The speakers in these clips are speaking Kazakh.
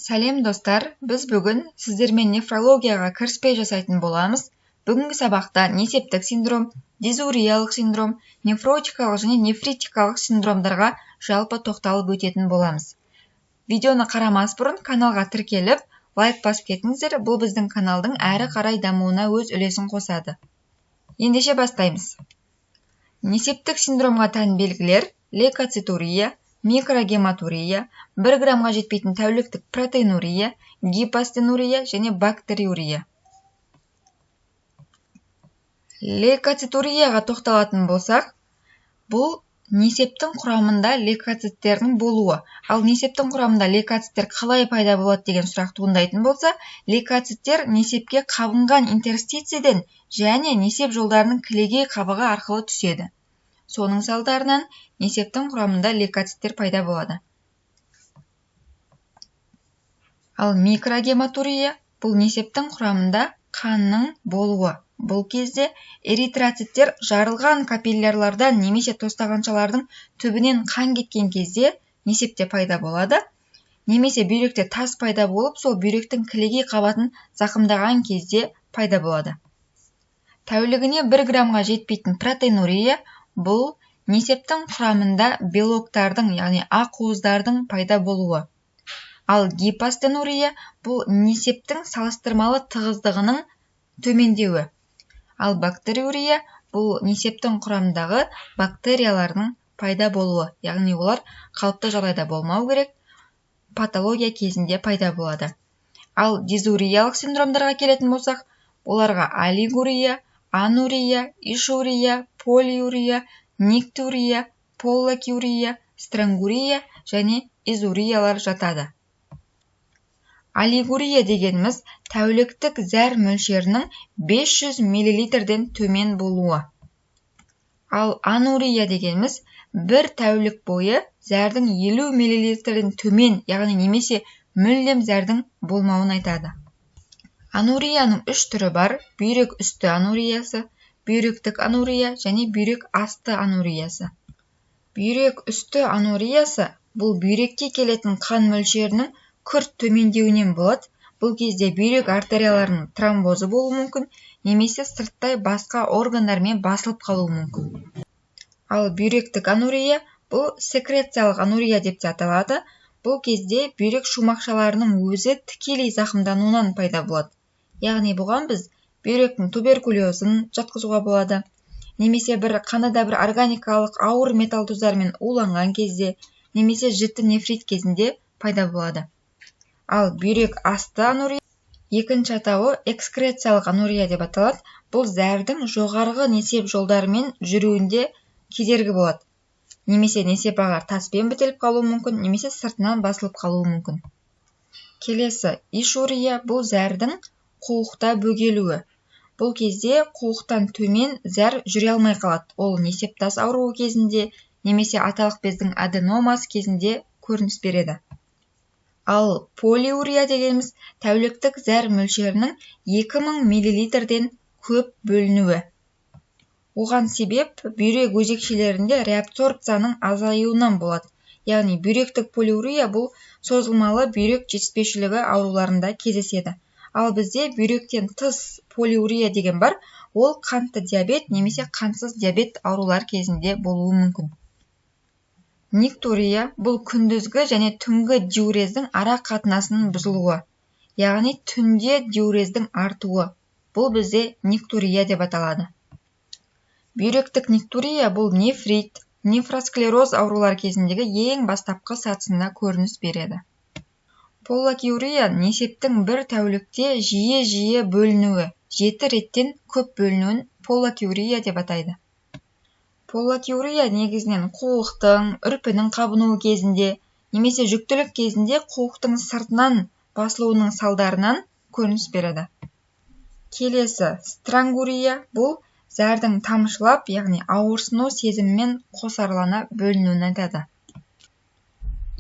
Сәлем достар, біз бүгін сіздермен нефрологияға кіріспе жасайтын боламыз. Бүгінгі сабақта несептік синдром, дизуриялық синдром, нефротикалық және нефритикалық синдромдарға жалпы тоқталып өтетін боламыз. Видеоны қарамас бұрын каналға тіркеліп, лайк басып кетіңіздер, бұл біздің каналдың әрі қарай дамуына өз үлесін қосады. Ендеше бастаймыз. Несептік синдромға тән белгілер: лейкоцитурия, микрогематурия, 1 граммға жетпейтін тәуліктік протеинурия, гипостенурия және бактериурия. Лейкоцитурияға тоқталатын болсақ, бұл несептің құрамында лейкоциттердің болуы. Ал несептің құрамында лейкоциттер қалай пайда болады деген сұрақ туындайтын болса, лейкоциттер несепке қабынған интерстициден және несеп жолдарының кілегей қабығы арқылы түседі. Соның салдарынан несептің құрамында лейкоциттер пайда болады. Ал микрогематурия бұл несептің құрамында қанның болуы. Бұл кезде эритроциттер жарылған капиллярлардан немесе тостағаншалардың түбінен қан кеткен кезде несепте пайда болады. Немесе бүйректе тас пайда болып, сол бүйректің кілегей қабатын зақымдаған кезде пайда болады. Тәулігіне 1 граммға жетпейтін протеинурия бұл несептің құрамында белоктардың, яғни ақуыздардың пайда болуы. Ал гипостенурия бұл несептің салыстырмалы тығыздығының төмендеуі. Ал бактериурия бұл несептің құрамындағы бактериялардың пайда болуы, яғни олар қалыпты жағдайда болмау керек, патология кезінде пайда болады. Ал дизуриялық синдромдарға келетін болсақ, оларға олигурия, анурия, ишурия, полиурия, никтурия, поллакиурия, странгурия және изуриялар жатады. Олигурия дегеніміз тәуліктік зәр мөлшерінің 500 миллилитрден төмен болуы. Ал анурия дегеніміз бір тәулік бойы зәрдің 50 миллилитрден төмен, яғни немесе мүлдем зәрдің болмауын айтады. Анурияның үш түрі бар: бүйрек үсті ануриясы, бүйректік анурия және бүйрек асты ануриясы. Бүйрек үсті ануриясы бұл бүйрекке келетін қан мөлшерінің күрт төмендеуінен болады. Бұл кезде бүйрек артерияларының тромбозы болуы мүмкін, немесе сырттай басқа органдармен басылып қалуы мүмкін. Ал бүйректік анурия бұл секрециялық анурия деп те аталады. Бұл кезде бүйрек шумақшаларының өзі тікелей зақымдануынан пайда болады. Яғни бұған біз бүйректің туберкулезін жатқызуға болады, немесе бір қандай да бір органикалық ауыр металл тұздармен уланған кезде, немесе жіті нефрит кезінде пайда болады. Ал бүйрек асты анурия, екінші атауы экскрециялық анурия деп аталады. Бұл зәрдің жоғарғы несеп жолдарымен жүруінде кедергі болады. Немесе несеп ағар таспен бітеліп қалуы мүмкін, немесе сыртынан басылып қалуы мүмкін. Келесі ишурия бұл зәрдің қуықта бөгелуі. Бұл кезде қуықтан төмен зәр жүре алмай қалады. Ол несеп тас ауруы кезінде немесе аталық бездің аденомасы кезінде көрініс береді. Ал полиурия дегеніміз тәуліктік зәр мөлшерінің 2000 миллилитрден көп бөлінуі. Оған себеп бүйрек өзекшелерінде реабсорбцияның азаюынан болады. Яғни бүйректік полиурия бұл созылмалы бүйрек жетіспеушілігі ауруларында кездеседі. Ал бізде бүйректен тыс полиурия деген бар, ол қантты диабет немесе қантсыз диабет аурулар кезінде болуы мүмкін. Никтурия бұл күндізгі және түнгі диурездің ара қатынасының бұзылуы, яғни түнде диурездің артуы. Бұл бізде никтурия деп аталады. Бүйректік никтурия бұл нефрит, нефросклероз аурулар кезіндегі ең бастапқы сатысында көрініс береді. Поллакиурия несептің бір тәулікте жиі-жиі бөлінуі, 7 реттен көп бөлінуін поллакиурия деп атайды. Поллакиурия негізінен қуықтың, үрпінің қабынуы кезінде, немесе жүктілік кезінде қуықтың сыртынан басылуының салдарынан көрініс береді. Келесі странгурия бұл зәрдің тамшылап, яғни ауырсыну сезімімен қосарлана бөлінуін айтады.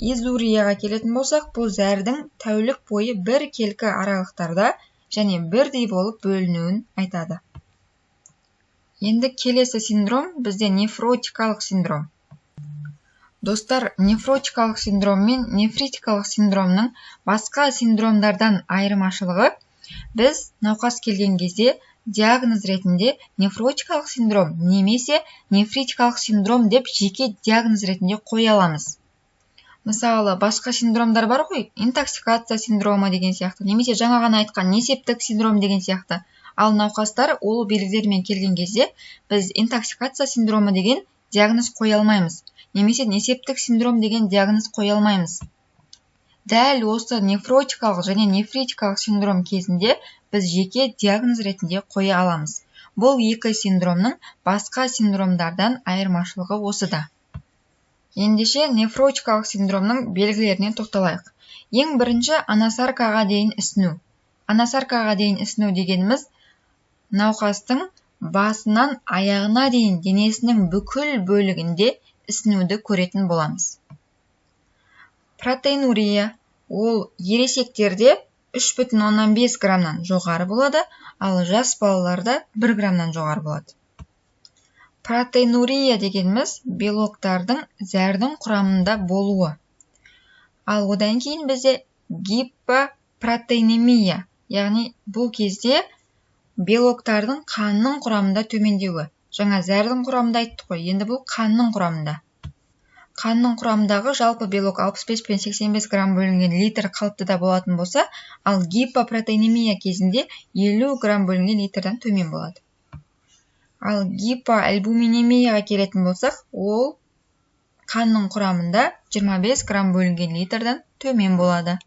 Изурияға келетін болсақ, бұл зәрдің тәулік бойы бір келкі аралықтарда және бірдей болып бөлінуін айтады. Енді келесі синдром бізде нефротикалық синдром. Достар, нефротикалық синдром мен нефритикалық синдромның басқа синдромдардан айырмашылығы: біз науқас келген кезде диагноз ретінде нефротикалық синдром немесе нефритикалық синдром деп жеке диагноз ретінде қоя аламыз. Мысалы, басқа синдромдар бар ғой, интоксикация синдромы деген сияқты немесе жаңа ғана айтқан несептік синдром деген сияқты. Ал науқастар ол белгілермен келген кезде біз интоксикация синдромы деген диагноз қоя алмаймыз немесе несептік синдром деген диагноз қоя алмаймыз. Дәл осы нефротикалық және нефритикалық синдром кезінде біз жеке диагноз ретінде қоя аламыз. Бұл екі синдромның басқа синдромдардан айырмашылығы осыда. Ендеше, нефротикалық синдромның белгілеріне тоқталайық. Ең бірінші, анасаркаға дейін ісіну. Анасаркаға дейін ісіну дегеніміз – науқастың басынан аяғына дейін денесінің бүкіл бөлігінде ісінуді көретін боламыз. Протеинурия, ол ересектерде 3,5 граммнан жоғары болады, ал жас балаларда 1 граммнан жоғары болады. Протеинурия дегеніміз – белоктардың зәрдің құрамында болуы. Ал одан кейін бізде гипопротеинемия, яғни бұл кезде белоктардың қанның құрамында төмендеуі. Жаңа зәрдің құрамында айттық қой, енді бұл қанның құрамында. Қанның құрамындағы жалпы белок 65 пен 85 грамм бөлінген литр қалыптыда болатын болса, ал гипопротеинемия кезінде 50 грамм бөлінген литрден төмен болады. Ал гипоальбуминемияға келетін болсақ, ол қанның құрамында 25 грамм бөлінген литрден төмен болады.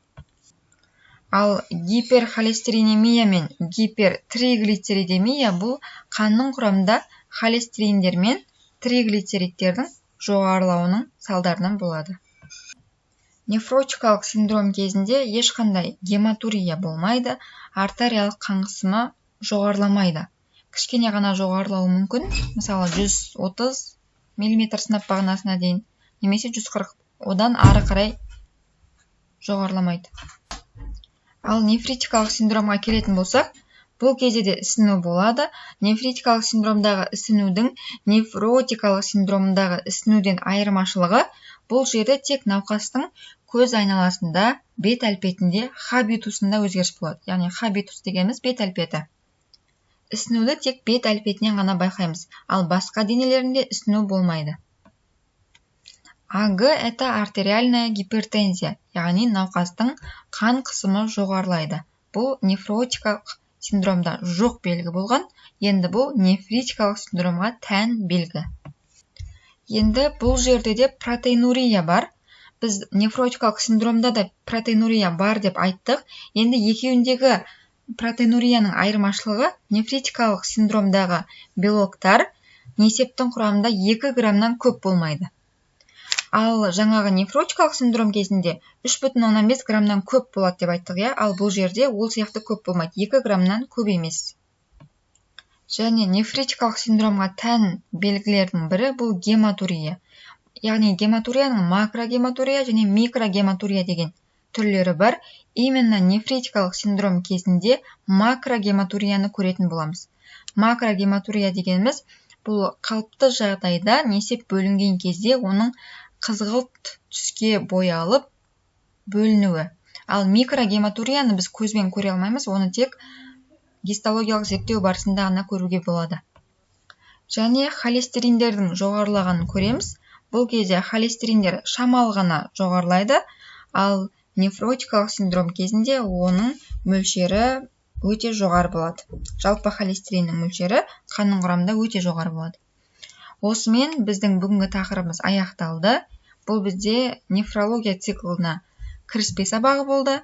Ал гиперхолестеринемия мен гипертриглицеридемия – бұл қанның құрамында холестериндер мен триглицеридтердің жоғарылауының салдарынан болады. Нефротикалық синдром кезінде ешқандай гематурия болмайды, артериялық қан қысымы жоғарыламайды. Кішкене ғана жоғарылауы мүмкін, мысалы, 130 миллиметр сынап бағанасына дейін немесе 140, одан ары қарай жоғарыламайды. Ал нефритикалық синдромға келетін болсақ, бұл кезде де ісіну болады. Нефритикалық синдромдағы ісінудің нефротикалық синдромындағы ісінуден айырмашылығы: бұл жерде тек науқастың көз айналасында, бет әлпетінде, хабитусында өзгеріс болады. Яғни хабитус дегеніміз – бет әлпеті. Ісінуді тек бет әлпетінен ғана байқаймыз, ал басқа денелерінде ісіну болмайды. АГ – это артериальная гипертензия, яғни науқастың қан қысымы жоғарылайды. Бұл нефротикалық синдромда жоқ белгі болған, енді бұл нефритикалық синдромға тән белгі. Енді бұл жерде де протеинурия бар. Біз нефротикалық синдромда да протеинурия бар деп айттық. Енді екеуіндегі протеинурияның айырмашылығы: нефритикалық синдромдағы белоктар несептің құрамында 2 граммнан көп болмайды, ал жаңағы нефротикалық синдром кезінде 3,5 граммнан көп болады деп айттық, иә. Ал бұл жерде ол сияқты көп болмайды, 2 граммнан көп емес. Және нефритикалық синдромға тән белгілердің бірі – бұл гематурия. Яғни гематурияның макрогематурия және микрогематурия деген түрлері бар. Именно нефритикалық синдром кезінде макрогематурияны көретін боламыз. Макрогематурия дегеніміз – бұл қалыпты жағдайда несеп бөлінген кезде оның қызғылт түске боялып бөлінуі. Ал микрогематурияны біз көзбен көре алмаймыз, оны тек гистологиялық зерттеу барысында ғана көруге болады. Және холестериндердің жоғарылағанын көреміз. Бұл кезде холестериндер шамалы ғана жоғарылайды, ал нефротикалық синдром кезінде оның мөлшері өте жоғары болады. Жалпы холестериннің мөлшері қанның құрамында өте жоғары болады. Осымен біздің бүгінгі тақырыбымыз аяқталды. Бұл бізде нефрология циклына кіріспе сабағы болды.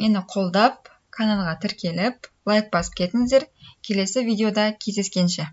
Мені қолдап, каналға тіркеліп, лайк басып кетіңіздер. Келесі видеода кездескенше!